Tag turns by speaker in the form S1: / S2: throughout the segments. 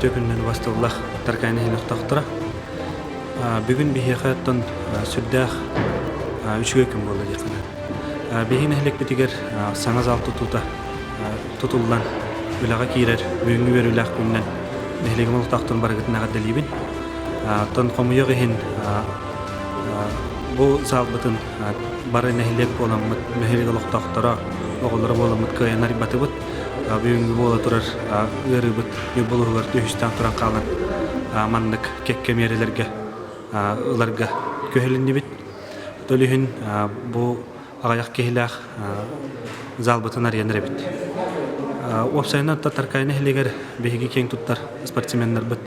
S1: Үтүө күнүнэн убастабыллаах Таркаайы нэһилиэк олохтоохторо. Бүгүн биһиэхэ оттон сүрдээх үчүгэй күн буолла диэххэ наада. Биһиги нэһилиэкпитигэр саҥа зал тутуута тутуллан үлэҕэ киирэр бүгүҥҥү үөрүүлээх күнүнэн нэһилиэгим олохтоохторун барыгытын эҕэрдэлиибин. Оттон хомуйуох иһин бу залбытын бары нэһилиэк буоламмыт, нэһилиэк олохтоохторо, оҕолоро буоламмыт кыайан арыйбатыбыт. Бүгүҥҥү буола турар ыарыыбыт Ньурба түһүстээн туран хаалан маннык кэккэ миэрэлэргэ ыларга күһэлиннибит. Ол иһин бу аҕыйах киһилээх залбытын арыйан эрэбит. Уопсайынан Татаркай нэһилиэгэр биһиги киэҥ туттар спортсменнарбыт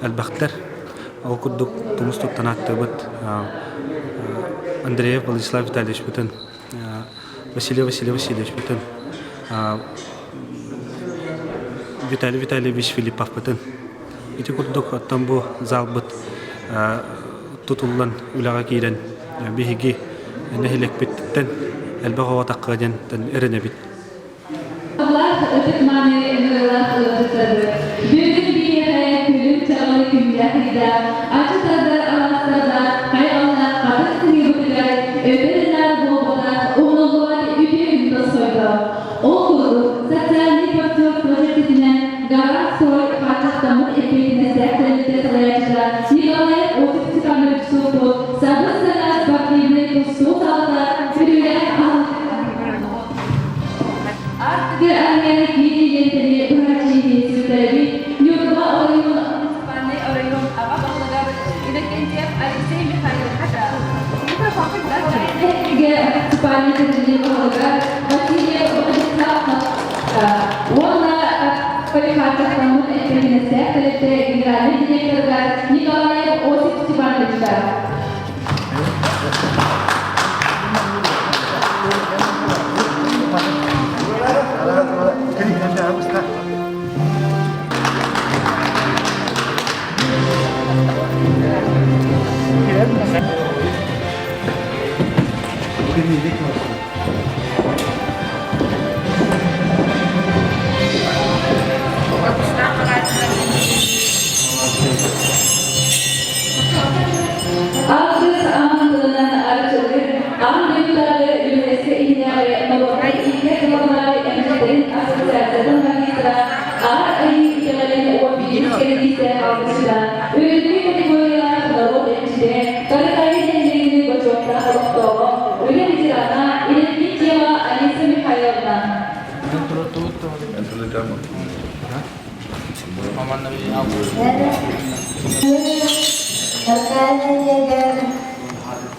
S1: элбэхтэр. Ол курдук тумус туттан ааттыыбыт Андреев Владислав Витальевичпытын, Василий Василий Васильевичпытын, Виталий Витальевич Филипповпытын. Ити курдук оттон бу залбыт тутуллан үлэҕэ киирэн биһиги нэһилиэкпититтэн элбэх оҕо таххыа диэн эрэнэбит.
S2: Аллах ытык-мааны ыҥырыылаах ыалдьыттарбыт, бүгүн биһиэхэ күлүм-чаҕыл күннээх ыйда, аччык тардар алаастарда хайҕаллаах хатыҥ сыһыыбытыгар өтөр-наар буолбатах умнуллубат үтүө күн тосхойдо. Ол курдук, социальный партнер прожектитинэн Гарант-строй хааччахтаммыт эппиэтинэстээх тэрилтэ салайааччыта Николаев Осип Степанович Суоппут сабыс-саҥа спортивнай тустуу саалата күрүөлээх аһылык Артыгы армияны киин лиэнтэни быһаччы иһин Ньурба оройуон муниципальнай оройуон аҕа баһылыгар Иннокентьев Алексей Михайловича, муниципальнай тэриллии баһылыгар Васильев Владислав уонна полихаркастаммыт эппиэтинэстээх тэрилтэ генеральнай директорыгар Николаев Осип Степановичка. Алгыс аан тылынан арчылыыр аан дойдутааҕы ЮНЕСКО иһинээҕи норуотунай иитэр кылабалаах эмчиттэрин ассоциациятын магистра Аар Айыы итэҕэлин уон биирис кэрдиистээх алгысчыта, үрдүкү категориялаах норуот эмчитэ, Тарыкаайы нэһилиэгин бочуоттаах олохтооҕо, үлэ ветерана Иннокентьева Алиса Михайловна.
S3: Таркаайы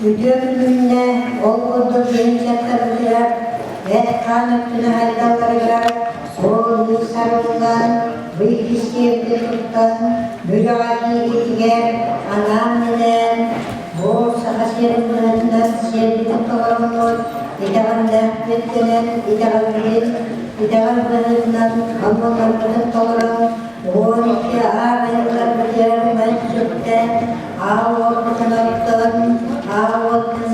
S3: үтүө күнүнэ ол курдук биэнсийэлэригэр эт-хаан өттүнэ хайдалларыгар суол-иис сарыллан, быйгиссиэргэ туттан, бүлэҕэ киириитигэр анаан-минээн бу Саха сирин быһыытынан сиэрбитин толороммут, итэҕэллээхпит кэлэн итэҕэлбитин итэҕэл быһыытынан аммаларбытын толорон, 12 аар айылларбытыгар мэлдьүктээн, аал уоппутун оттон, аал уоттун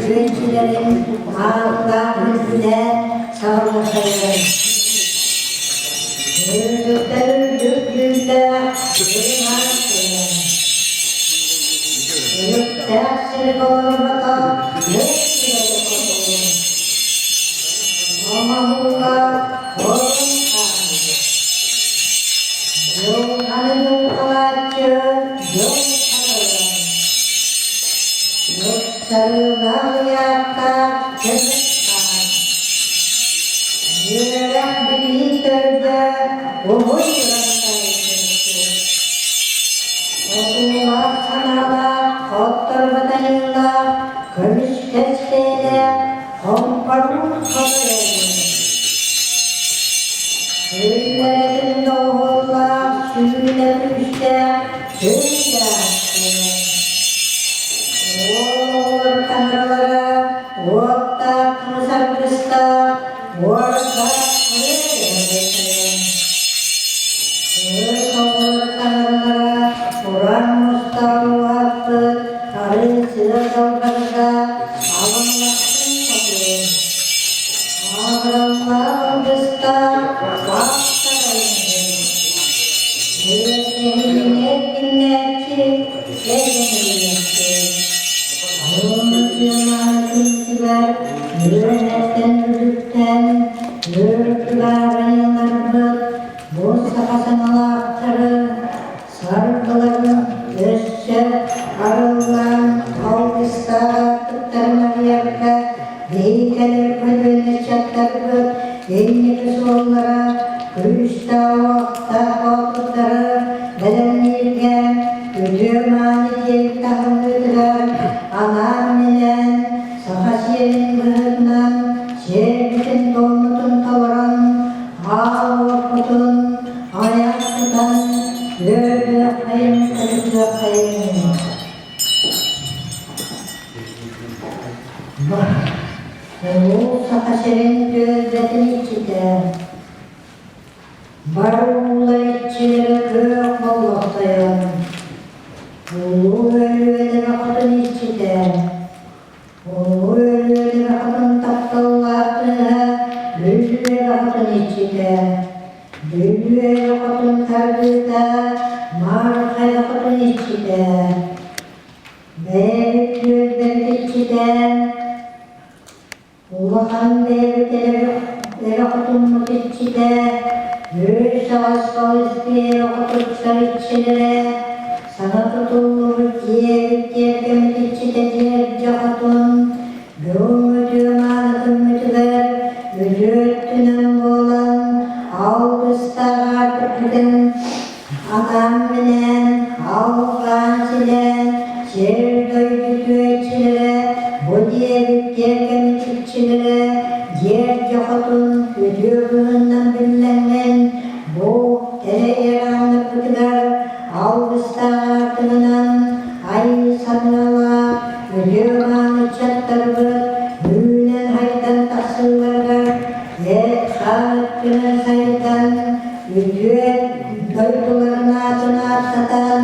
S3: үөнчүлэрин мааллаах үрдүнэн саҕалаталлар. Үрдүктэр үрдүк дьүүллээх Үрүктээх сири толорбото, Үөрэх билии төрдө уһун Хотуулаах санаалаах, хотторбот айыллаах, көмүскэс бэйэлээх, хомпоруун хотойорун. Күннэрэтин доҕуһуоллаах, сүүнэ күүстээх, сүрдээх Уол оҕолор таҥаралара, уоттаах тумус аргыстаах, уордаах Уран мустаах уһаппыт арыы сыа далбарга алымматтын хотуйун. Аабыраллаах алгыстаах аахтарайын. Үрдүк аарайыларбыт бу саха саҥалаахтары саргыларын өссө арыллан алгыстаах арыйарга биһиги кэлэр көлүөнэ ыччаттарбыт инники суоллара күүстээх-уохтаах боотурдары бэлэмнииргэ үтүө-мааны диэн таһыммытыгар анаан-минээн саха сиэрин быһыытынан сиэрбитин-туоммутун толорон аал уоппутун айах тутан үөрдүөххэйиҥ, көтүтүөххэйиҥ. Улуу Саха сирин түөлбэтин иччитэ, бар уулар иччилэрэ күөх боллохтойон, Улуу Өлүөнэ хотун иччитэ, Улуу Өлүөнэ хотун тапталлаах кыыһа Бүлүү хотун иччитэ, Бүлүү хотун тардыыта Маар Хайа хотун иччитэ, Бэйэбит түөлбэбит иччитэ, улахан бэйэбит эрэ хотуммут иччитэ, үс-аҕыс балыс биэрэ хотуттар иччилэрэ, саҥа тутуллубут дьиэбит тиэргэммит иччитэ Дьиэрдьэ хотун, бүгүҥҥү үтүө-мааны күммүтүгэр үтүө өттүнэн буолан, алгыстаах аартыкпытын Анаан-минээн, алҕаан-силээн, сир-дойду үтүөччүлэрэ, бу диэбит тиэргэммит иччилэрэ, дьиэр хотун үтүө быһыынан биллэҥҥин, бу тэрэй-арааннарбытыгар алгыстаах аартыгынан ай саныалаах үтүө-мааны ыччаттарбыт үүнэн-хайдан тахсыыларыгар эт-хаан өттүнэн сайдан, үтүө дойдуларын аатын ааттатан,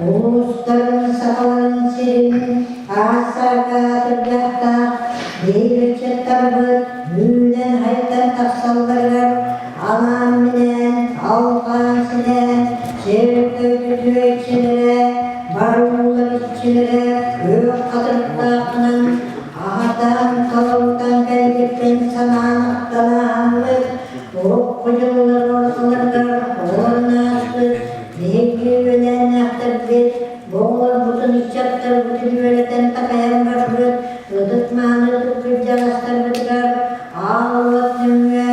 S3: улуустарын, сахаларын сирин аас-саарга аатырдыахтаах биир ыччаттарбыт үүнэн-хайдан тахсалларыгар анаан-минээн, алҕаан-силээн, сир-дойду үтүө бар уулар иччилэрэ күөх хатырыктаахынан аһатан, толорутан кэлбиппин санаан ахтан Урукку дьыллар ортолоругар олорон ааспыт биһиги үөлээннээхтэрбит бу оҕолорбутун ыччаттарбытын үөрэтэн такайан барбыт ытык-мааны ытык кырдьаҕастарбытыгар аал уот нөҥүө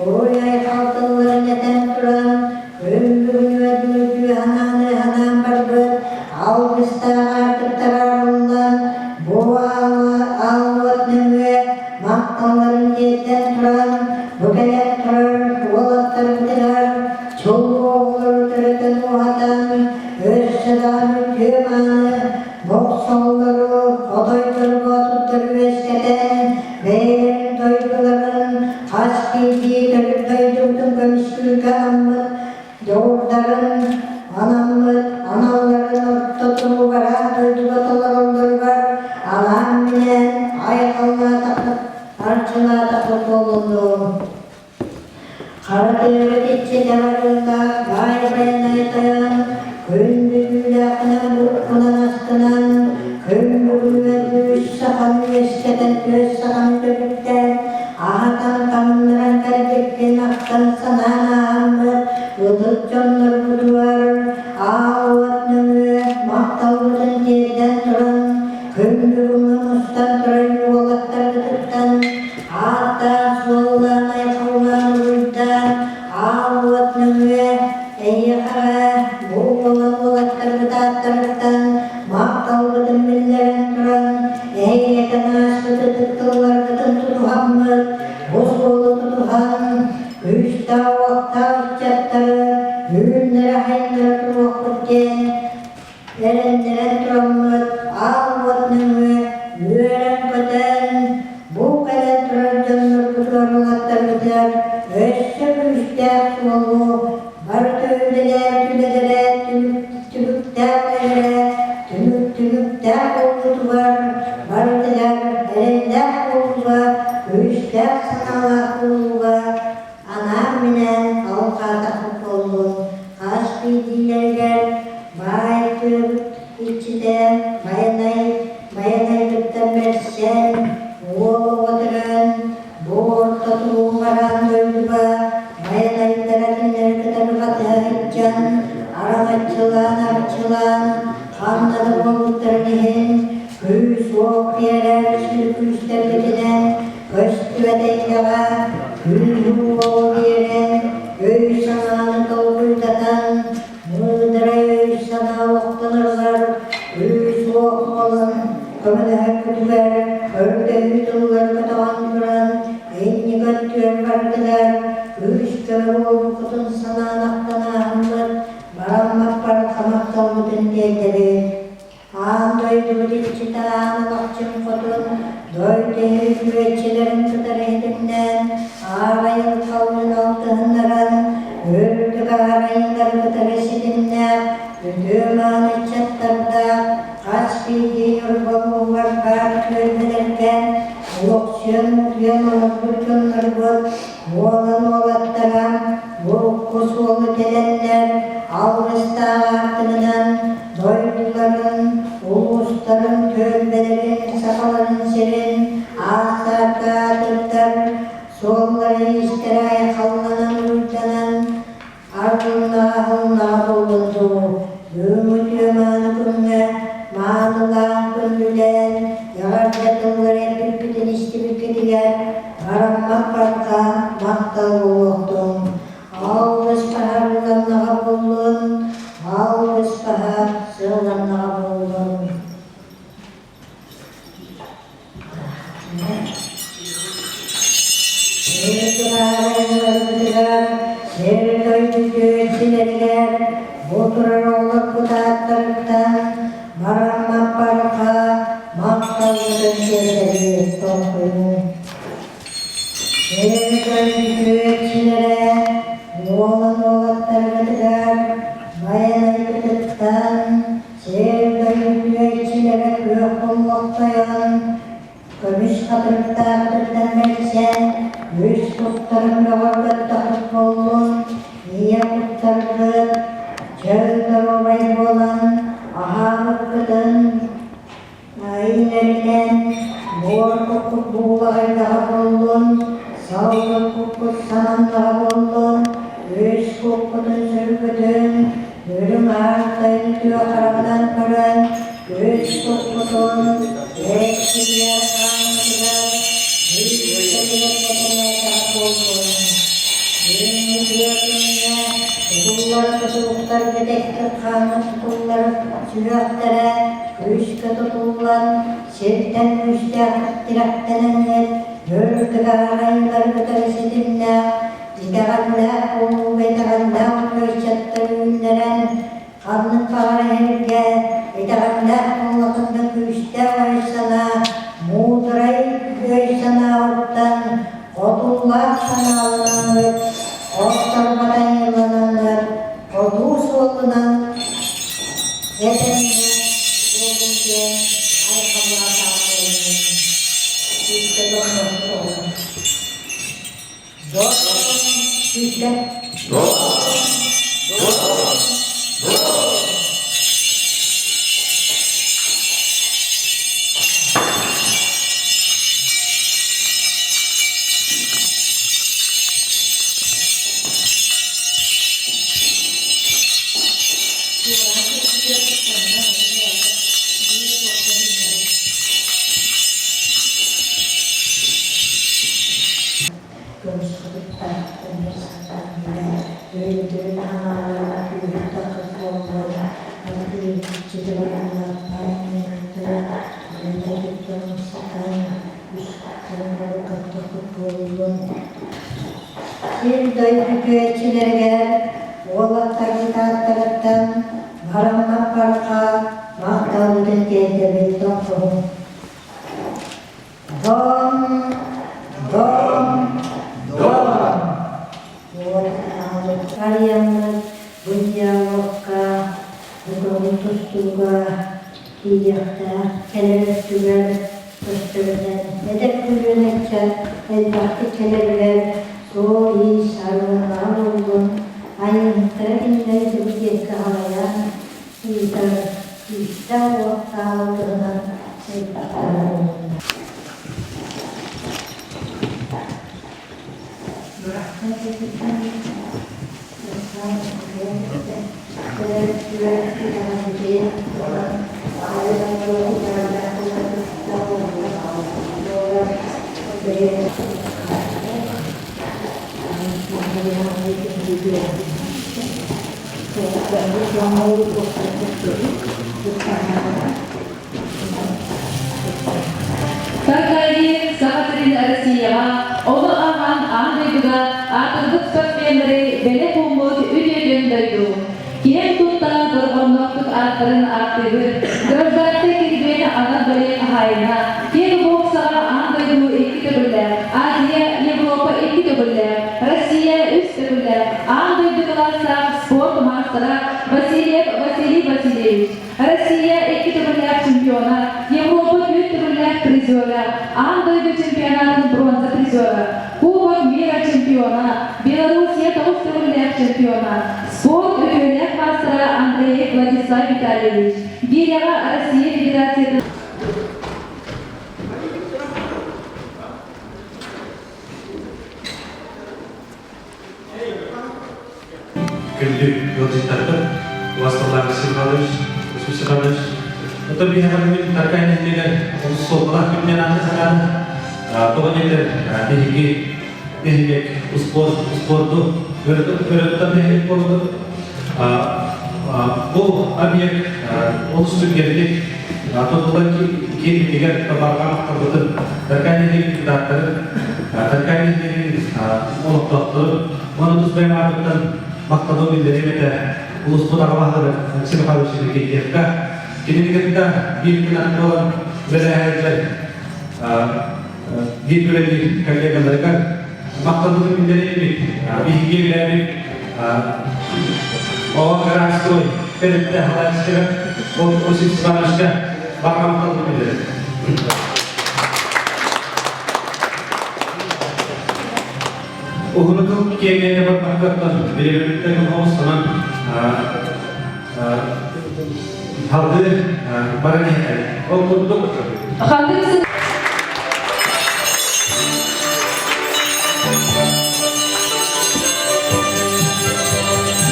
S3: уруй-айхал тылларын этэн туран күн бүгүн үөрдүү санаан барбыт алгыстаах аартыктара арыллан бу аал уот нөҥүө махталларын тиэрдэн туран бу кэлэн турар уолаттарбытыгар чулуу оҕолору төрөтөн уһатан өссө даҕаны үтүө-мааны бохсоллору, хотойдору боотурдары үөскэтэн бэйэлэрин дойдуларын хас биирдии төрүт дойдубутун көмүскүүргэ анаммыт дьоҕурдарын анаммыт аналларын орто туругар аан дойдуга толороллоругар анаан-минээн айхаллаатахпыт, арчылаатахпыт буоллуннун. Хара тыабыт иччитэ барыылаах баай байанай тайаан, күн бүлүүлээхинэн уруккунан астынан, күн бүгүнүгэр үс саханы үөскэтэн түөс саханы төрүттээн, аһатан таҥнаран кэлбиккин ахтан санаан ааһаммыт ытык дьоннорбутугар аал уот нөҥүө махталбытын тиэрдэн туран, күн бүгүҥҥү мустан турар уолаттарбытыттан ааттаан-суоллаан, айхаллаан, уруйдаан, аал уот нөҥүө эйиэхэҕэ бу уолан уолаттарбыт ааттарыттан махталбытын биллэрэн туран, эйиэтэн ааспыт ытык тылларгытын тутуһаммыт, бу суолу тутуһан, күүстээх-уохтаах ыччаттары үүннэрэ-хайыннара туруохпут диэн эрэннэрэн тураммыт аал уот нөҥүө үөрэн-көтөн, бу кэлэн турар дьоннорбутугар уолаттарбытыгар өссө күүстээх суолу барыта үлэлээбит үлэлэрэ түмүктээх үлэлэрэ түмүк түмүктээх буолбутугар барытыгар эрэллээх буолууга күүстээх санаалаах буолууга анаан-минээн алҕаатахпыт буоллун хас биирдиилэригэр баай тыабыт иччитэ Байанай Байанайбыттан бэрсэн, уол оҕо төрөөн, бу орто туруу бараан. Күүһү-уоҕу биэрэн, өй-санааны толкуйдатан, муударай өй-санаа олохтоноргар күүс-уох буолан көмөлөһөргүтүгэр көрдөһүү тыллары көтөҕөн туран, инники өттүгэр барытыгар күүс-көмө буолбуккутун санаан ахтан ааһаммыт, бараммаппар хамахталбытын тиэрдэбит. Аан дойдубут иччитэ Аан Алахчын Хотун дойду үһүөччүлэрин кытары иһитиннээн, аарайын халлын алтыһыннаран, үрдүк аарайыннары кытары ситимнээх, үтүө-мааны ыччаттардаах хас биирдии Ньурба улууһугар баар түөлбэлэргэ олохсуйан утуйан олорбут дьоннорбут уолан уолаттара урукку суолу тэлэннэр, алгыстаах аартыгынан дойдуларын, улуустарын, түөлбэлэрин, сахаларын сирин ааттаах аатырдар, суоллара-иистэрэ айхалланан-уруйданан, аргыллаах-аһыллаах буоллун дуу, бүгүҥҥү үтүө мааны күҥҥэ маанылаан күндүлээн, эҕэрдэ тыллары эппиппитин истибиккитигэр бараммат барҕа махтал буолуохтун. Алгыс таһаарылланнаҕа буоллун, алгыс таһа сыалланнаҕа буоллун. Сир сир дойду үтүөччүлэригэр бу турар олорбут ааттарыттан бараммат барҕа махталбытын тиэрдэбит толкуйун. Сир-дойду уолан уолаттаргытыгар Байанайгытыттан сир-дойду үтүөччүлэрэ күөх боллохтойон, көмүс хатырыктаахтыттан бэрсэн, үс куттарын бөҕөргөттөххүт буоллун, ийэ куттаргыт чөл доруобай буолан аһаабыккытын Иилэринэн буор куккут буулаҕайдаҕа буоллун, салгын куккут сананнаҕа буоллун, үс куккутун сүргүтүн, үрүҥ аартай үтүө хараҕынан көрөн, үс куккутун эт-сириэр хааммытыгар күүстэригэр бэтэрээтэҕэ буоллун. Күн үтүө күҥҥэ тутуллар тутулуктар бүтэһик хааны тутуллар сүһүөхтэрэ Күүскэ тутуллан, сиртэн күүстээх тирэхтэнэннэр, үрдүк аарайылары кытары ситимнээх, итэҕэллээх буолууга итэҕэллээх ыччаттар үүннэрэн, ханнык баҕарар эһэргэ итэҕэллээх буоллаххытына күүстээх өй-санаа, муударай өй-санаа уктан, хотуулаах санаалананныт, хотторботайылананнар, хотуу суолунан Этэҥҥэ буоллун диэн айхаллаатаҕым Сүүстэ дохсун Дохсун сүүстэ Өйдөрүн аҥаалара күүһүрдэххит буоллун, буоллун. Сир-дойду күөччүлэригэр уолаттарбыт ааттарыттан бараммат барҕа махталбытын тиэрдэбит тоҥхоһун. Дон, дон, дон! Арыйаммыт бу диалогка, бу көҥүл тустууга тиийиэхтээх кэлэр өттүгэр көстөрүнэн эдэр көлүөнэ ыччат элбэхтик кэлэригэр суол-иис арылыннаҕа буоллун, айымньыттара кинилэри дьыбытиэккэ халайан ыытар күүстээх-уохтаах туһунан элбэхтэрэ буоллуннар.
S2: Таркаайы Саха сирин Россияҕа, ону ааһан аан дойдуга аатырбыт спортсменнары бэлэх ууммут үтүөтүн дойду. Киэн тутта дорҕоонноохтук ааттарын ааттыыбыт, гражданскай кирбиэн анал бэлиэ хаһаайына, киэҥ боксаҕа аан дойду икки төгүллээх, Азия, Европа икки төгүллээх, Россия үс төгүллээх, аан дойду кылаастаах спорт маастара Васильев Василий Васильевич, Россия икки төгүллээх чемпиона, Европа түөрт төгүллээх призера, аан дойду чемпионатын бронза призера, Кубок мира чемпиона, Белоруссия тоҕус төгүллээх чемпиона, спорт үтүөлээх маастара Андреев Владислав Витальевич, гиряҕа Россия Федерациятын
S1: Күндү ыалдьыттарбыт, Васлав Михайлович, Василий Степанович, это биһиэхэ бүгүн Таркай нэһилиэгэр олус суолталаах күнүнэн ааты санаата. Тоҕо диэтэр, биһиги нэһилиэк успуорт, успуорду өрө тутар нэһилиэк буолбут. Бу объект олус түргэнник тутуллан киирбитигэр барҕа махталбытын Таркай нэһилиэгин депутаттарын, Таркай нэһилиэгин олохтоохторун уонна тус бэйэм ааппыттан махталым биллэриэм этэ улууспут аҕа баһылыга Алексей Михайлович Иннокентьевка. Кинини кытта биир күн буолан үлэлээһэллэр биир үлэлиир коллегаларыгар махталбытын биллэриэбит. Биһиги үлээбит Оҕо городской тэрилтэ салайааччыга Осип Степановичка барҕа махталбытын биллэрэбит. Уһунутун киэҥ барбаккаттан бириэмэбиттэн оҕустанан салгыы баран иһэр. Ол курдук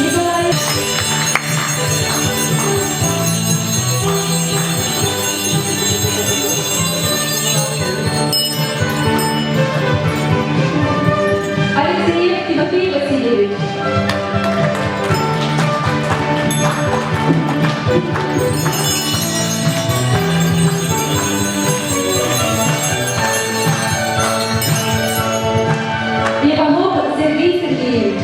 S2: Николай Алексеев Тимофей Васильевич. Иванов Сергей Сергеевич.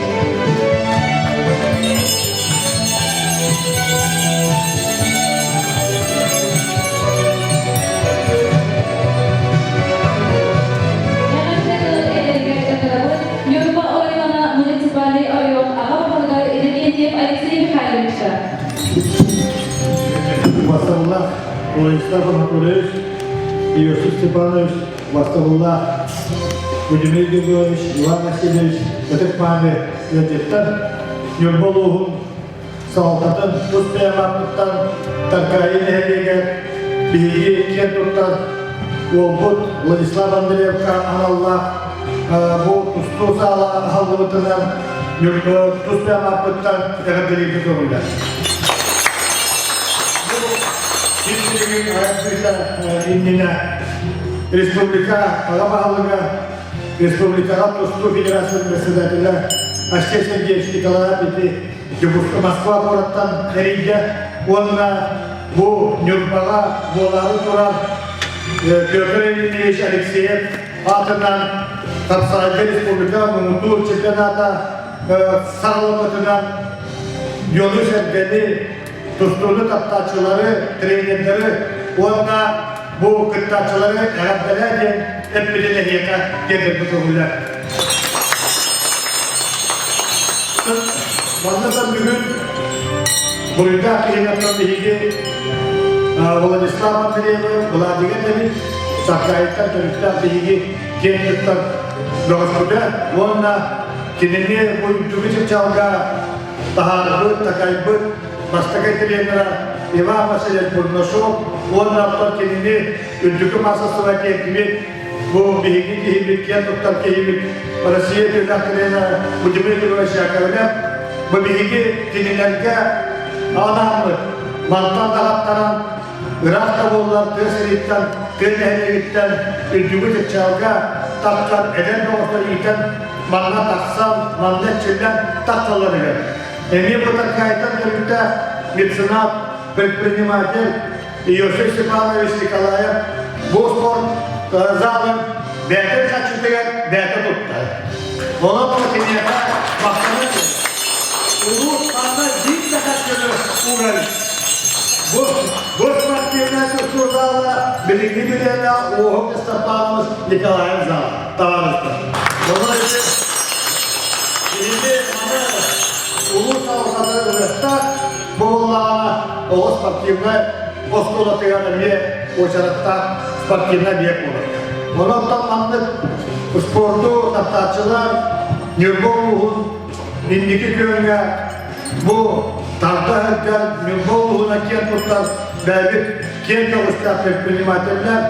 S2: Ньурба оройуона муниципальнай оройуон аҕа баһылыгар Иннокентьев Алексей Михайловичка.
S4: Бастабыллаах Владислав Анатольевич, Иосиф Степанович, бастабыллаах Владимир Григорьевич, Иван Васильевич, ытык мааны ыалдьыттар, Ньурба улууһун салалтатын тус бэйэм ааппыттан Таркаайы нэһилиэгэр биһиги киэн туттар уолбут Владислав Андреевка аналлаах бу тустуу саала аһыллыбытынан тус бэйэм ааппыттан эҕэрдэлииргэ көҥүллэр. Бу билигин айан иннинэ республика аҕа баһылыга республикаҕа тустуу федерациятын председателэ Алексей Сергеевич Николаев ити Москва куораттан эрийдэ уонна бу Ньурбаҕа буолаары турар Петр Ильич Алексеев аатынан Хапсаҕайга республика муҥутуур чемпионата саҕаламмытынан дьону-сэргэни, тустууну таптааччылары, тренердары уонна бу кыттааччылары эҕэрдэлээ диэн эппитин эһиэхэ тиэрдэрбит көҥүлэ. Манна бүгүн буруйдаах киһинэн биһиги Владислав Андреевы Владимир эбит Сахаайыттан төрүттээх биһиги киэн туттар бөҕөспүтэ уонна кинини бу үрдүкү чыпчаалга таһаарбыт, такайбыт бастакы тренера Иван Васильевич Бурнашов уонна оттон кинини үрдүкү массастыба тиэрдибит бу биһиги киһибит, киэн туттар киһибит Россия түүлээх тренера Владимир Григорьевич Яковлев бу биһиги кинилэргэ анааммыт мантан даҕаттаран. Ыраах да буоллар тыа сириттэн, тыа нэһилиэгиттэн үрдүгү чыпчаалга тахсан эдэр доҕоттор иитэн манна тахсан, манна эрчиллэн тахсалларыгар. Эмиэ бу Таркаайтан төрүттээх меценат, предприниматель Иосиф Степанович Николаев бу спорт залын бэйэтин хаччытыгар бэйэтэ тутта. Онон бу киниэхэ махтанар улуус ханна биир да хаччыны уурар. Бу бу спортивнай тустуу зала билиҥҥи билиэнэ Уоһук Степанович Николаев зала табаарыстар. Онон ити биһиги маны улуус салалтата ылыахтаах. Бу буоллаҕына оҕо спортивнай оскуолатыгар эмиэ уочараттаах спортивнай объект буолар. Онон маннык спорду таптааччылар Ньурба улууһун инники күөҥҥэ бу тарда сылдьар Ньурба улууһуна киэн туттар бэйэбит киэн көҕүстээх предпринимателлэр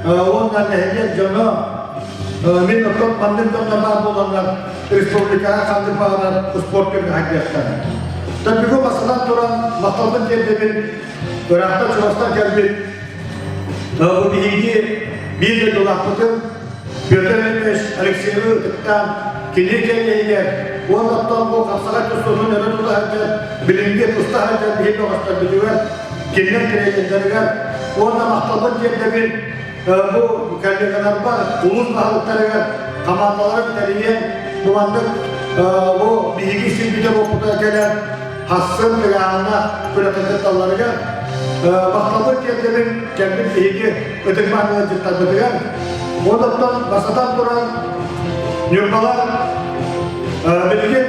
S4: уонна нэһилиэк дьоно мин оттон маннык дьоннор баар буоланнар республикаҕа ханнык баҕарар спорт көрүҥэ хайдыахтаах. Бүгүн бастатан туран махталбын тиэрдэбин ыраахтан чугастан кэлбит бу биһиги биир дойдулаахпытын Петр Ильич Алексеевы ытыктаан кини кэлиэһигэр уонна оттон бу хапсаҕай тустуутун өрө тута сылдьар билиҥҥи туста сылдьар биһиги бөҕөстөрбүтүгэр кинилэр тренердэригэр уонна махталбын тиэрдэбин Бу коллегаларбар, улуус баһылыктарыгар хамаандаларын тэрийэн, бу маннык бу биһиги сирбитэ-уоппута кэлэн хассын тыйааһыннаах күрэххэ кытталларыгар махталбын тиэрдэбин кэлбит биһиги ытык-мааны ыалдьыттарбытыгар. Онтон бастатан туран Ньурбалар билигин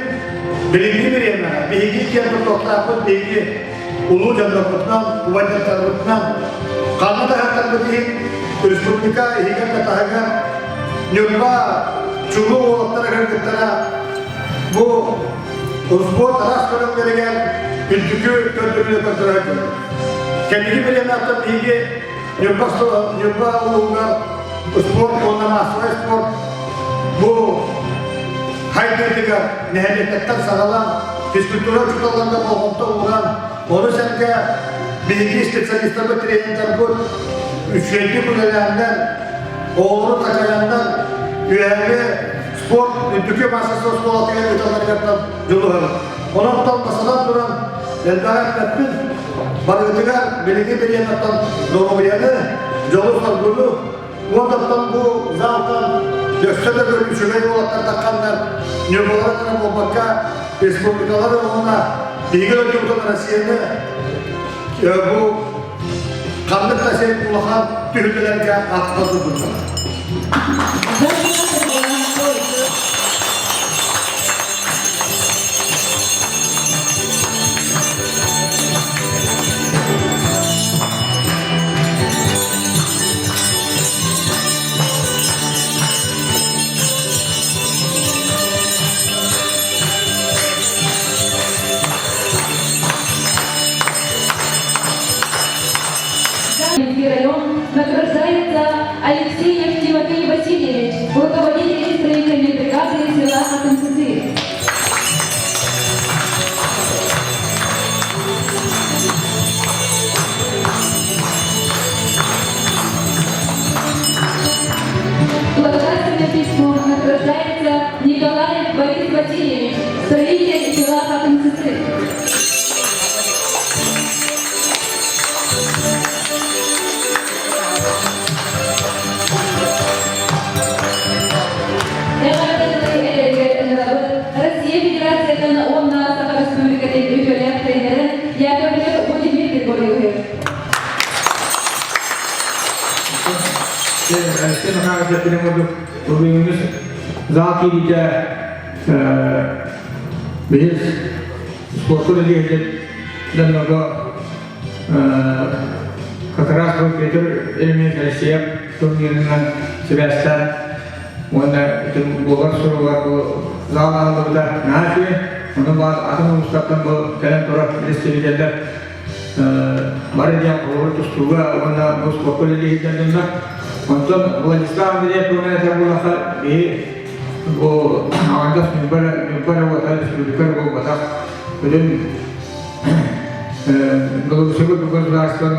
S4: билиҥҥи бириэмэҕэ биһиги киэн туттуохтаахпыт биһиги улуу дьоннорбутунан, убайдартарбытынан ханна да ыһаттарбыт иһин республика иһигэр да таһыгар Ньурба чулуу уолаттара кыргыттара бу спорт араас көрүҥнэригэр үрдүкү көрдөрүүнү көрдөрөр Кэнники бириэмэттэн биһиги Ньурба, Ньурба улууһугар спорт уонна маассабай спорт бу хайдыытыгар нэһилиэктэртэн саҕалаан физкультура учууталларга болҕомто ууран, ону сэргэ биһиги специалистарбыт, тренердарбыт үчүгэйдик үлэлээннэр, оҕолору такайаннар үөһээҥи спорт үрдүкү маастарство оскуолатыгар ыыталларыгар дьулуһабыт. Онон бастатан туран элбэҕи эппэппин, барыгытыгар билиҥҥи бириэмэттэн доруобуйаны, дьолу-соргуну Уотаттан бу залтан өссө да үчүгэй уолаттар тахханнар Ньурбалара эрэ буолбакка республикалар уонна биһиги дойдубутун Россияны бу ханнык да сир улахан түһүлгэлэргэ ааттатан турбуттар.
S2: Район награждается Алексеев Тимофей Васильевич, руководитель строительной бригады села Атымсысы. Благодарственным письмом награждается Николаев Борис Васильевич, строитель села Хатынцысы. Россия Федерациятын уонна Саха Республикатын үтүөлээх тренерин Яковлев Владимир Григорьевич.
S5: Алексей Михайлович эппитин курдук, бүгүҥҥү зал киириитэ биһиги спорка үлэлиэхпит дьоннорго как раз бу Петр Ильич Алексеев турнирынан сибээстээн уонна ити буолар суругар бу зал аһыллыбыта наһаа үчүгэй. Ону баар атын улуустартан бу кэлэн турар представителлэр бары диэн холобур тустууга уонна бу спорка үлэлиһиттэн дьоннор. Онтон Владислав Андреев туһунан этэр буоллахха, биһи бу аҥардас Ньурба Ньурба уота республика буолбатах. Бүтүн Белоруссия государствоны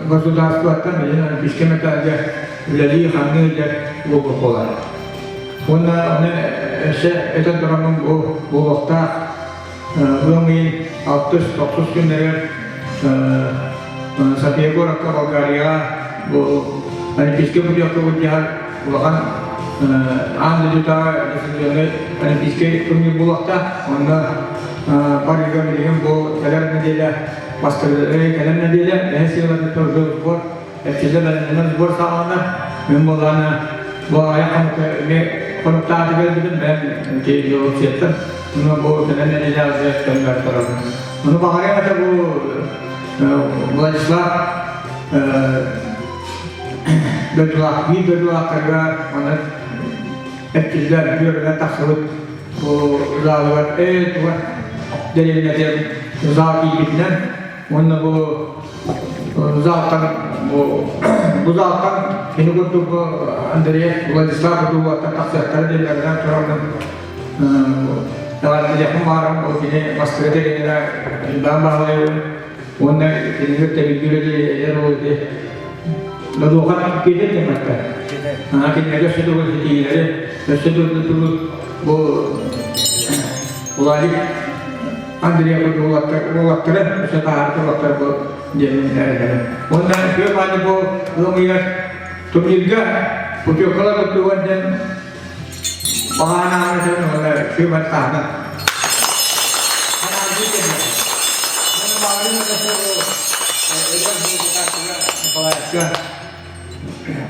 S5: государствоттан билин олимпийскай мэтээлгэ үлэлии-хамныы илдьэр уолбут буолар. Уонна ону өссө этэн тураммын бу буолуохтаах ыам ыйын алтыс тохсус күннэригэр София куоракка Болгарияҕа бу олимпийскай путевка былдьаһар улахан аан дойдутааҕы лицензионнай олимпийскай турнир буолуохтаах. Онно барыга билигин бу кэлэр нэдиэлэ бастакы кэлэр нэдиэлэ бэһис сыалатыттан уже сбор эрчиллэ бэлэмнэнэр сбор саҕаланар. Мин буоллаҕына бу аҕыйах хонукка эмиэ хонуктааты кэлбитим бэйэм Белоруссияттан. Ону бу кэлэр нэдиэлэҕэ уже төннөр турабын. Ону баҕарыам этэ бу Владислав дойдулаах биир дойдулаахтарга манна эрчиллэр үөрэнэн тахсыбыт бу залыгар ээ туга дэриэбинэтигэр зал киирбитинэн уонна бу залтан бу бу залтан кини курдук бу Андрей Владислав курдук тахсыахтара диэн туран эҕэрдэлиэхпин баҕарабын ол кини бастакы тренерэ Ильдан Баһылайабын уонна кинилэр тэбиллиир эдэр уол ити Додуохан Петр диэн баттар. Кинилэргэ өссө төгүл ситиһиилэри, өссө төгүл бу Владик Андрей уолаттары өссө таһаарты уолаттар бу диэн эрэнэбин. Уонна үтүө мааны бу ыам ыйыгар турнирга путевкалар кыттыылар диэн Баҕаанааны уонна сыымар таһынан.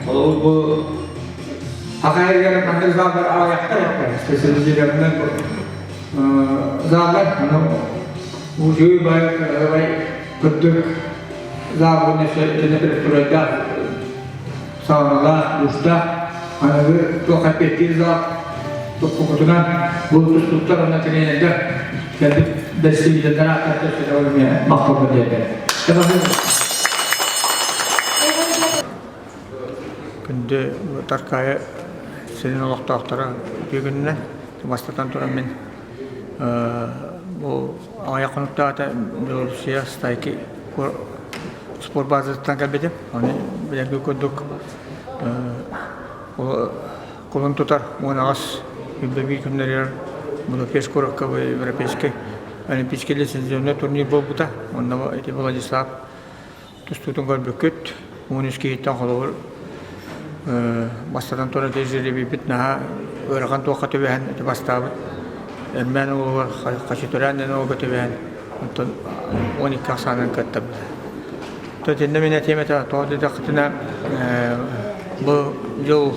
S5: Холобур бу Хахайыгар маннык заллар аҕыйахтар специализированный заллар ону үчүгэй бай кырабай кырдык зал уонна турайдаах сауналаах, душтаах, аныгы туох эппиэттиир зал туппукутунан бу тустууктар уонна тренердэр кэлбит бэстибиитэллэр ааттарыттан сүрэҕим эмиэ махталга диэтэ. Күндү Таркаайы сирин олохтоохторо үтүө күнүнэн бастатан туран мин бу аҕыйах хонуктааҕыта Белоруссия Стайки спорт базатыттан кэлбитим. Аны билэргэ курдук кулун тутар 18 биир күннэригэр Будапешт куоракка европейскай олимпийскай лицензионный турнир буолбута. Онно ити Владислав тустуутун көрбүккүт. 13 киһиттэн холобур бастатан туран жребийбит наһаа ыарахан туохха түбэһэн ити бастаабыт. Эрмээн уолугар Хачатурян диэн уолга түбэһэн онтон 12 ахсаанынан кыаттарбыта. То итиннэ мин этиэм этэ, тоҕо диэтэххитинэ бу дьыл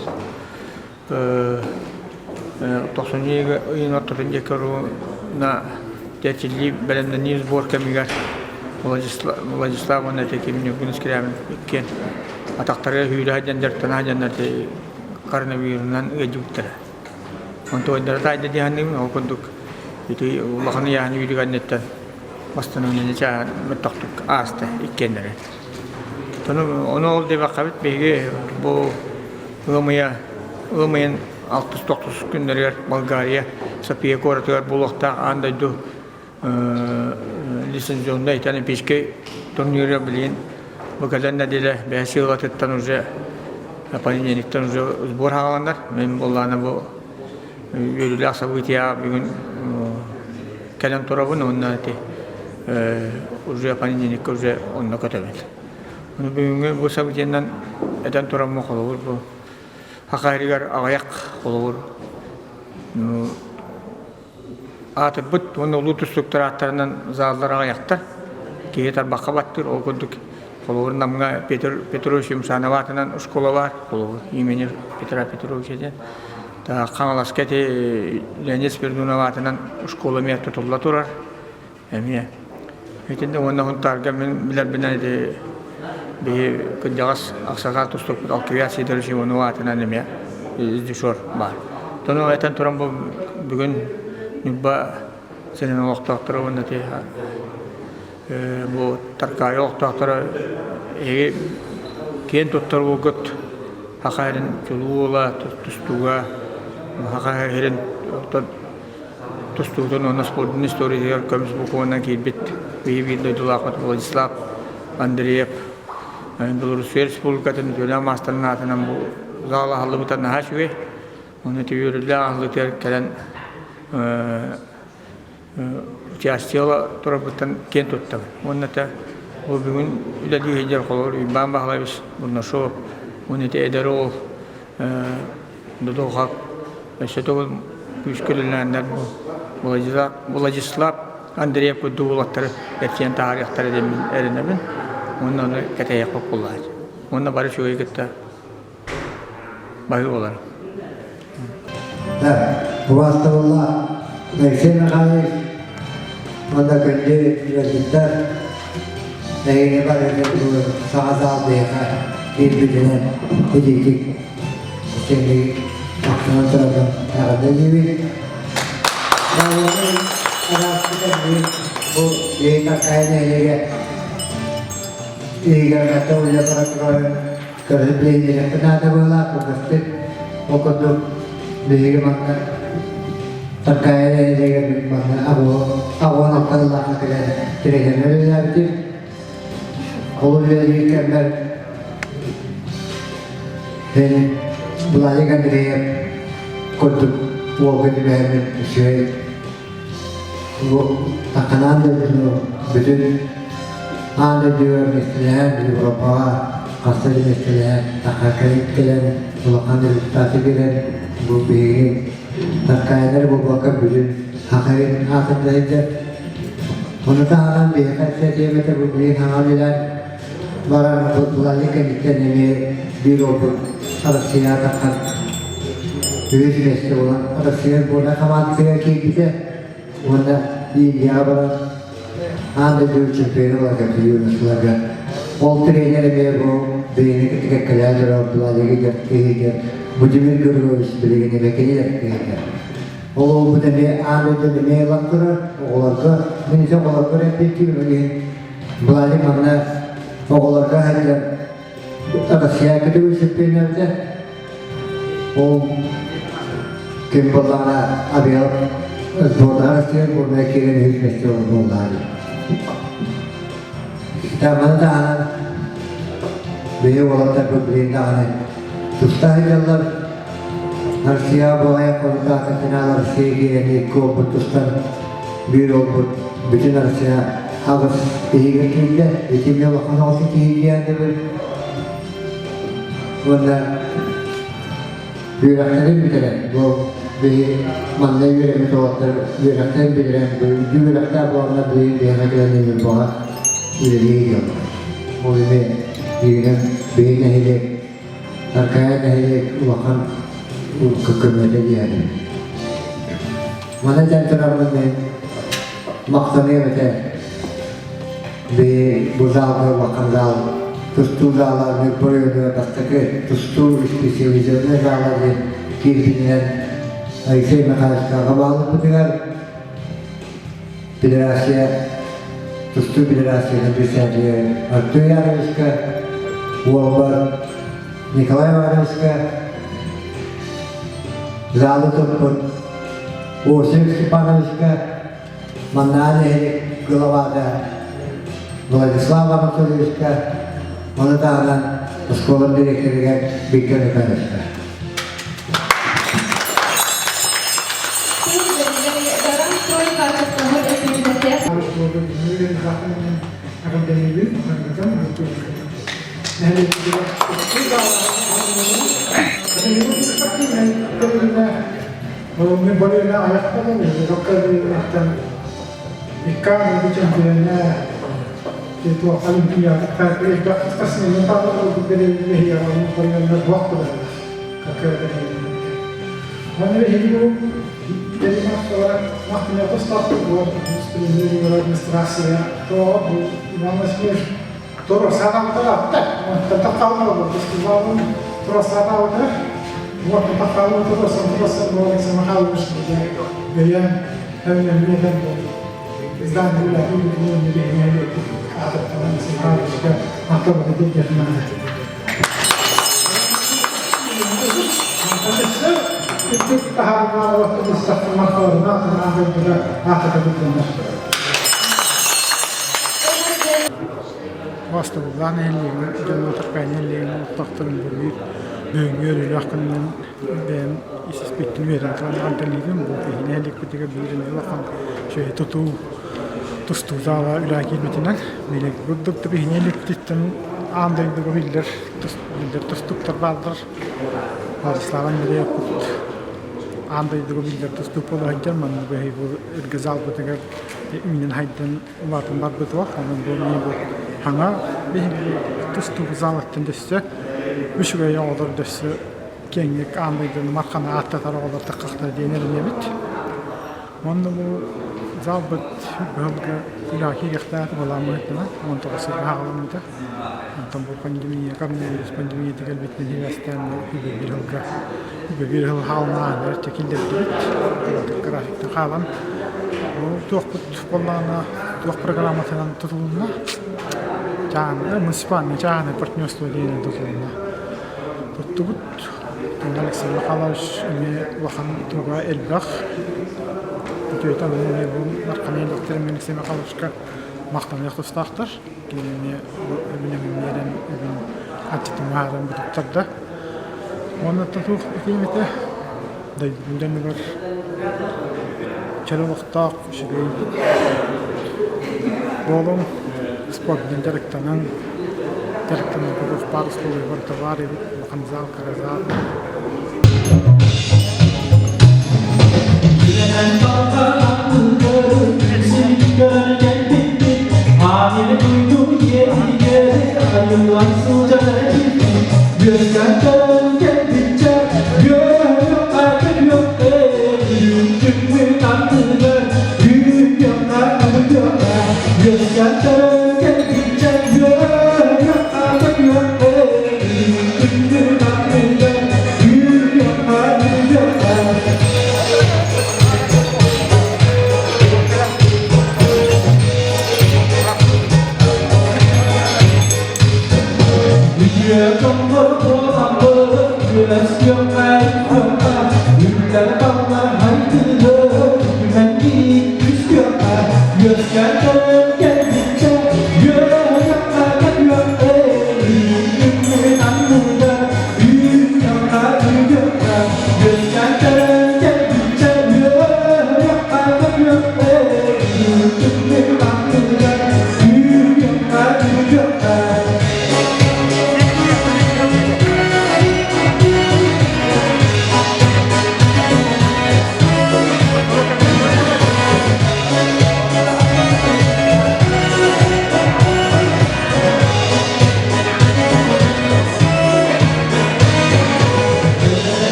S5: тохсунньу ыйын ортотун диэки на эрчиллии бэлэмнэнии сбор кэмигэр Владислав уонна ити Ньургун Скрябин иккиэн атахтарыгар сүүрэ сылдьан дьарыктана сылдьаннар коронавирунан ыалдьыбыттара. Онтуойдара таайда дии саныыбын, ол курдук ити улахан ыйааһын үүрүк анныттан восстановление чааһын мөлтөхтүк ааста иккиэннэрэ. Ону ол диэбэххэбит биһиги бу ыам ыйа ыам ыйын алтыс тохсус күннэригэр Болгария София куоратыгар буолуохтаах аан дойду лицензионнай олимпийскай турнирга билигин бу кэлэн нэдиэлэ бэһис ыалатыттан уже понедельниктан уже сбор хааланар. Мин буоллаана бу үөрүүлээх события бүгүн кэлэн турабын уонна ити уже понедельникка уже онно көтөбүн. Ону бүгүҥҥү бу событиенан этэн тураммын холобур бу Саха сиригэр аҕыйах холобур аатырбыт уонна улуу тустууктар ааттарынан заллар аҕыйахтар. Киһи тарбахха баттыыр, ол курдук холобур Намҥа Петр Петрович Юмшанов аатынан школа баар, холобур имени Петра Петровича диэн. Хаҥаласка ити Леонид Спирдунов аатынан школа эмиэ тутулла турар. Эмиэ. Итиннэ уонна Һунтаарга мин билэрбинэн ити биһи кырдьаҕас Аксакал тустукпут Алквиад Сидорович Иванов аатынан эмиэ дежур баар. Тону этэн туран бу бүгүн Ньурба сирин олохтоохторо уонна ити бу Таркаайы олохтоохторо эһиги киэн туттар уолгут Саха сирин чулуу уола тустууга Саха сирин тустуутун уонна спордун историятыгар көмүс букванан киирбит биһи биир дойдулаахпыт Владислав Андреев. Белоруссия Республикатын үтүөлээх маастарын аатынан бу зал аһыллыбыта наһаа үчүгэй. Уонна ити үөрүүлээх аһыллыытыгар кэлэн участие турарбыттан киэн туттабын. Уонна это бу бүгүн үлэлии сылдьар холобур Уйбаан Баһылайбыс Бурнашов уонна ити эдэр уол Додохап өссө төгүл күүскэ үлэлээннэр бу Владислав Андреев курдук уолаттары эрчийэн таһаарыахтара диэн эрэнэбин. Уонна ону кэтэһиэхпит буоллаҕа. Уонна бары үчүгэйи кытта баһыы буолар.
S6: Убаастабыллаах Алексей Михайлович уонна күндү ыалдьыттар эһигини барыгытын бу саҥа саал биһиэхэ киирбитинэн итиитик истиҥник махтанан турабын эҕэрдэлиибин. Баалларын араастык бу биһиги Таркаайы нэһилиэгэ иһигэр хата үлэ бара турарын Көрөн биэриэххэ наада буолаах кылгастык. Ол курдук биһиги манна Таркаайа нэһилиэгэр манна аҕуон алталлаахха кэлэн тренеринэн үлэлээбитим. Ол үлэлиир кэммэр мин Владик Андреев курдук уолга түбэһэммин үчүгэй Бу Таканаан дойдуну бүтүн аан дойдуга миэстэлэһэн, Европаҕа хаста да миэстэлэһэн, Таха кэлэн улахан результаты биэрэн, бу биһиги Таркаайдар буолбакка бүтүн Хахайын аатын да сылдьар. Ону таһынан биһиэхэ этиэм этэ бу билигин хаҥа үлэлээн баран Владик кэнниттэн эмиэ биир уолбут Россияҕа таххан үһүс миэстэ буолан Россия сборнай хамаандатыгар киирбитэ уонна Индияҕа баран аан дойду чемпиона буолан кэлбит юношаларга. Ол тренер эмиэ бу биһигини кытта кэккэлээн олорор Владимир киһитэ Будимир Григорьевич билигин эмиэ кинилэр киһитэ. Ол уолбут эмиэ аан дойдуну эмиэ ылан турар оҕолорго, мин ise оҕолорго эппиэттиибин ол иһин Владик манна оҕолорго сылдьан Россия көтүгүн чемпионата ол ким буоллаҕына авиа сбордаҕа Россия сборная киирэн үһүс миэстэ буоллаҕа. Маны таһынан биһи уолаттарбыт билигин даҕаны туста сылдьаллар. Россия буолайа хонутаата финал Россия киирэн икки уолбут тустан биир уолбут бүтүн Россия аҕыс иһигэр киирдэ. Итиннэ улахан оҕо ситиһии диэн Уонна үөрэхтэрин бүтэрэн, бу биһи манна үөрэммит уолаттар үөрэхтэрин бүтэрэн, бу үрдүк үөрэхтээх буоланнар билигин биһиэхэ кэлэн Ньурбаҕа үлэлии дьон. Ол эмиэ бииринэн биһи нэһилиэк Таркаайа нэһилиэк улахан көмөтө диэри. Маны этэн тураммын мин махтаныам этэ би бу залга улахан зал тустуу зала Ньурба оройуонугар бастакы тустуу специализированнай зала диэн киирбитинэн Алексей Михайловичка бааллыппытыгар Федерация тустуу федерациятын председателэ Артур Яровичка, уолбар Николай Ивановичка залы туппут Осип Степановичка, маннаа нэһилик главата Владислав Анатольевичка, ону таһынан оскуола дириэктэригэр Виктор Михайловичка.
S7: Убаастабыллаах нэһилиэгин дьоно Таркаайы нэһилиэгин олохтоохторун бу биир бүгүҥҥү үөрүүлээх күнүнэн бэйэм ис-испиттэн үөрэн туран эҕэрдэлиибин. Бу биһиги нэһилиэкпитигэр биир эмиэ улахан үчүгэй тутуу тустуу зала үлэҕэ киирбитинэн билиҥҥи курдук да биһиги нэһилиэкпититтэн аан дойдуга биллэр биллэр тустууктар бааллар. Владислав Андреев аан дойдуга биллэр тустуук буола сылдьар. Манна биһиги бу эргэ залбытыгар үүнэн хайдан улаатан барбыт уох. Онон бу эмиэ бу саҥа биһиги тустуу залыттан дөссө үчүгэй оҕолор дөссө киэҥник аан дойдуну мархана ааттатар оҕолор таххахтара диэн эрэнэбит. Уонна бу залбыт быһылга үлэҕэ киириэхтээх былааммытынан 19 сылга хаалламмыта. Онтон бу пандемия, коронавирус пандемията кэлбитинэн сибээстээн бу үбэ биир сылга үбэ биир сыл хаалан эрчэ киллэрдибит. Графиктан хаалан ол туохпут буоллаҕына туох программатынан тутулунна чааһынай муниципальный чааһынай партнерство диэнинэн тутулунна. Туттубут. Онно Алексей Михайлович эмиэ улахан туга элбэх. Үтүөтэ эмиэ бу наркоман Алексей Михайловичка махтаныах тустаахтар. Кинини бу үбүн биэрэн үбүн аччытын баһааран бутуктарда. Уонна туох этиэм этэ дойдум дьонугар чөл олохтоох үчүгэй буолуҥ, спордунан дьарыктаныҥ, дьарыктанарга туох баар условия барыта баар эбит, улахан зал, кыра зал.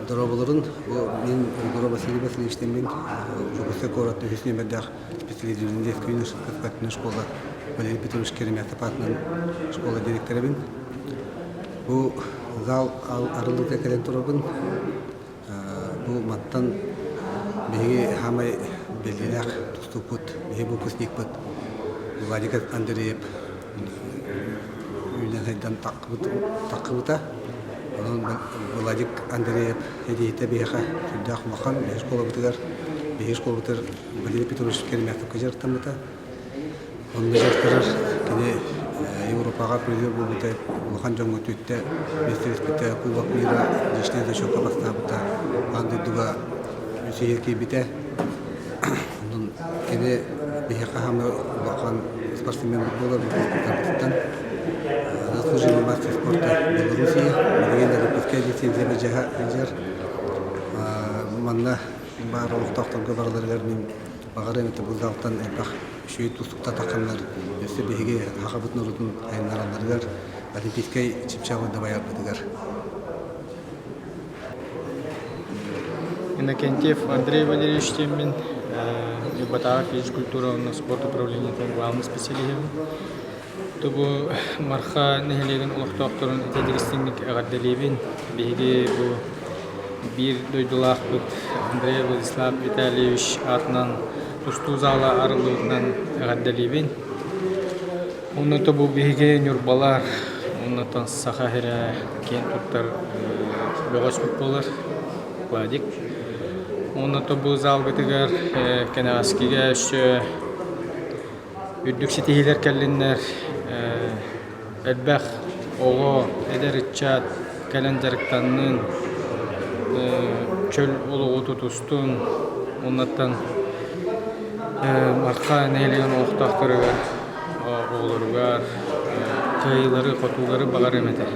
S8: Дорооболорун, бу мин Егор Василий Васильевичтиммин, Дьокуускай куорат үһүс нүөмэрдээх специализированный детская школа Валерий Петрович Керемятов аатынан школа директорабын. Бу зал арыллыыта кэлэн турабын. Бу мантан биһиги хаамай бэлиэлээх тустууппут, биһиги выпускникпыт Владик Андреев үүнэн сайдан таххыбыта. Онон Владик Андреев эдиитэ биһиэхэ сүрдээх улахан биһиги школабытыгар биһиги школабытыгар Валерий Петрович Керемятовка дьарыктаммыта. Онно дьарыктарар кини Европаҕа призер буолбута, улахан дьоҥҥо түттэ миэстэлэспитэ, Кубок мира личнай зачетка бастаабыта, аан дойдуга үсүһү киирбитэ. Онон кини биһиэхэ хаамыы улахан спортсмен буолар выпускниктарбытыттан заслуженный мастер спорта Белоруссии, билигин Олимпийскай лицензия сылдьар. Манна баар олохтоохторго барыларыгар мин баҕарыам этэ бу залтан элбэх үчүгэй тустукта тахханнар өссө биһиги сахабыт норуотун айаннаралларыгар Олимпийскай чыпчаалы дабайарбытыгар.
S9: Иннокентьев Андрей Валерьевич диэммин Ньурбатааҕы физкультура уонна спорт управлениетын главный специалиһым. Бу Марха нэһилиэгин олохтоохторун ититик истиҥник эҕэрдэлиибин. Биһиги бу биир дойдулаахпыт Андрей Владислав Витальевич аатынан тустуу зала арыллыбытынан эҕэрдэлиибин. Онно бу биһиги Ньурбалар, оннуттан Саха сирэ киэн туттар бөҕөспүт буолар Владик. Онно бу залбытыгар кэнэҕэскигэ өссө үрдүк ситиһиилэр кэллиннэр, элбэх оҕо, эдэр ыччат кэлэн дьарыктаннын, чөл олоҕу тутустун, уоннаттан Марха нэһилиэгин олохтоохторугар, оҕолоругар кыайыылары-хотуулары баҕарыам этэ.